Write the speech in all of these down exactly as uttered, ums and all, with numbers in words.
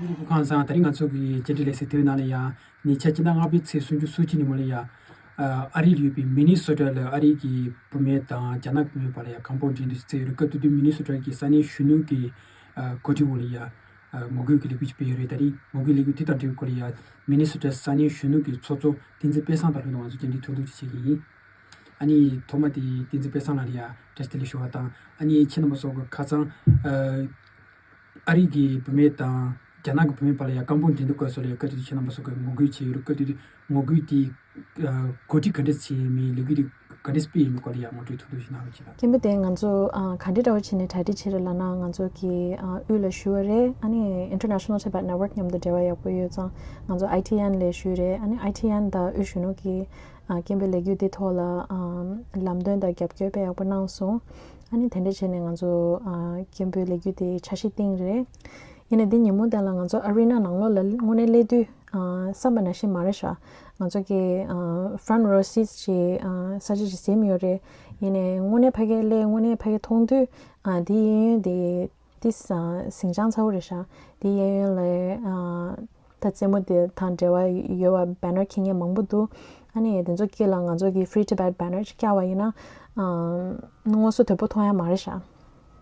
ལུ་གུ་ཁང་བཟང་། ད་རིང་ང་ཚོ་གི་བཅར་འདྲི་ལེ་ཚན་དེའི་ནང་ལ་ཡང་ཉེ་ཆར་སྤྱི་ཟླ་ལྔ་པའི་ཚེས་སུམ་ཅུ་སོ་གཅིག་ཉིན་མོ་ལ་ཡང་ཨ་རི་ལ་ཡོད་པའི་མི་ནི་སོ་ཊ་ལ་ཨ་རི་གི་བུད་མེད་དང་རྒྱ་ནག་བུད་མེད་བར་ལ་ཡང་གང་ཕོད་འགྲན་བསྡུར་བྱས་ཡོད་རེད། སྐབས་དེ་དུས་མི་ནི་སོ་ཊ་གི་ས་གནས་གཞོན་ནུ་གི་ཨ་གོ་སྒྲིག་འོག་ལ་ཡང་ཨ་ངོ་རྒོལ་གྱི་ལས་འགུལ་ཅིག་སྤེལ་ཡོད་རེད། ད་རིང་ངོ་རྒོལ་ལས་འགུལ་དེ་དང་འབྲེལ་བའི་སྐོར་ལ་ཡང་མི་ནི་སོ་ཊ་ས་གནས་གཞོན་ནུ་གི་ཚོགས་གཙོ་བསྟན་འཛིན་དཔལ་བཟང་དང་ལྷན་དུ་ང་ཚོ་བཅར་འདྲི་ཐུང་ཐུང་ཅིག་བྱེད་ཀྱི་ཡིན། ཨ་ནི་ཐོག་མ་དེ་བསྟན་འཛིན་དཔལ་བཟང་ལགས་ལ་ཡང་བཀྲ་ཤིས་བདེ་ལེགས་ཞུ་བ་དང་། ཨ་ནི་ཁྱེད་རྣམ་པ་ཚོ་གི་ཁ་སང་ཨ་ཨ་རི་གི་བུད་མེད་དང་རྒྱ་ནག་གི་བུད་མེད་བར་ལ་ཡང་གང་ཕོད་འགྲན་བསྡུར་སྐབས་སུ་ལ་ཡང་བཀའ་དྲིན་ཁྱེད་རྣམ་པ་ཚོ་གི་ངོ་རྒོལ་བྱས་ཡོད་རེད། བཀའ་དྲིན་ངོ་རྒོལ་དེ་ཨ་གོ་སྒྲིག་ག་འདྲས་བྱས་མིན། ལས་འགུལ་དེ་ག་འདྲས་སྤེལ་ཡིན་མིན་སྐོར་ལ་ཡང་ངོ་སྤྲོད་ཐུང་ཐུང་ཞིག་གནང་རོགས་བྱེད་དང་། མཁན་པོ་དེ་ང་ཚོ་ཨ་ག་འདྲས་འདྲ་བོ་བྱས་ནས་གྲ་སྒྲིག་བྱས་རེད་ལབ་ན། ང་ཚོ་གི་ཨ་དབུས་ལ་ཞུ་བ་རེད། ཨ་ནི་International Tibet Network མཉམ་དུ་འབྲེལ་བ་ཡག་པོ་ཡོད་ཙང་ང་ཚོ་ཨའི་ཊི་ཨེན་ལ་ཞུས་རེད། ཨ་ནི་ཨའི་ཊི་ཨེན་དང་དབུས་གཞོན་ནུ་གི་ཨ་མཁན་པོའི་ལས་འགུལ་དེ་ཐོག་ལ་ཨ་ལམ་སྟོན་དང་རྒྱབ་སྐྱོར་དཔེ་ཡག་པོ་གནང་སོང་། ཨ་ནི་དེ་འདྲ་བྱས་ནས་ང་ཚོ་ཨ་མཁན་པོའི་ལས་འགུལ་དེ་འཆར་གཞི་བཏིང་རེད། ཡིན་ནའི་འདི་ཉིན་མོ་དེ་ལ་ང་ཚོ་ཨ་རི་ན་ནང་ལོགས་ལ་དངོས་གནས་སླེབས་དུས་ཨ་བསམ་པ་ནང་བཞིན་མ་རེད་ཤག་ང་ཚོ་གི་ཨ་front row seats ཅིག་ཨ་ས་ཆ་ཅིག་ཟིན་ཡོད་རེད། ཡིན་ནའི་དངོས་གནས་ཕ་གིར་སླེབས། དངོས་གནས་ཕ་གིར་མཐོང་དུས་ཨ་འདི་གཡས་གཡོན་དེ་ཏིས་ཨ་ཟིང་ཆ་ཚ་པོ་རེད་ཤག་འདི་གཡས་གཡོན་ལ་ཨ་ད་རྩེད་མོ་དེ་དང་འབྲེལ་བ་ཡོད་པ་banner འཁྱེར་མཁན་མང་པོ་འདུག་ཨ་ནི་དེ་ཚོ་དཀྱིལ་ལ་ང་ཚོ་གི་Free Tibet banner ཅིག་བཀལ་བ་ཡིན་ན་ཨ་ངོ་སོ་དོད་པོ་མཐོང་ཡ་མ་རེད་ཤག་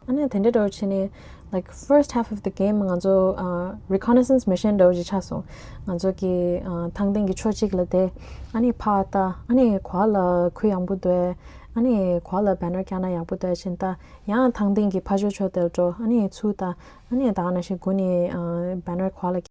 ཨ་ནི་དེ་འདྲ་འདྲ་བོ་བྱས་ནས་like first half of the game ང་ཚོ་ཨ་reconnaissance mission འདྲ་བོ་ཞིག་ཆགས་སོང་། ང་ཚོ་གི་ཨ་ཐང་སྟེང་གི་ཕྱོགས་གཅིག་ལ་བསྡད། ཨ་ནི་ཕར་ལྟ། ཨ་ནི་གོ་བ་ལ་གུ་ཡངས་པོ་འདུག་ཨ་ནི་གོ་བ་ལ་banner བཀལ་ན་ཡག་པོ་འདུག་བྱས་ནས་ལྟ། ཡང་ཐང་སྟེང་གི་ཕར་ཕྱོགས་ཕྱོགས་དེར་འགྲོ། ཨ་ནི་ཚུར་ལྟ། ཨ་ནི་ད་ག་ནང་བཞིན་སྒོ་ནས་ཨ་banner གོ་བ་ལ་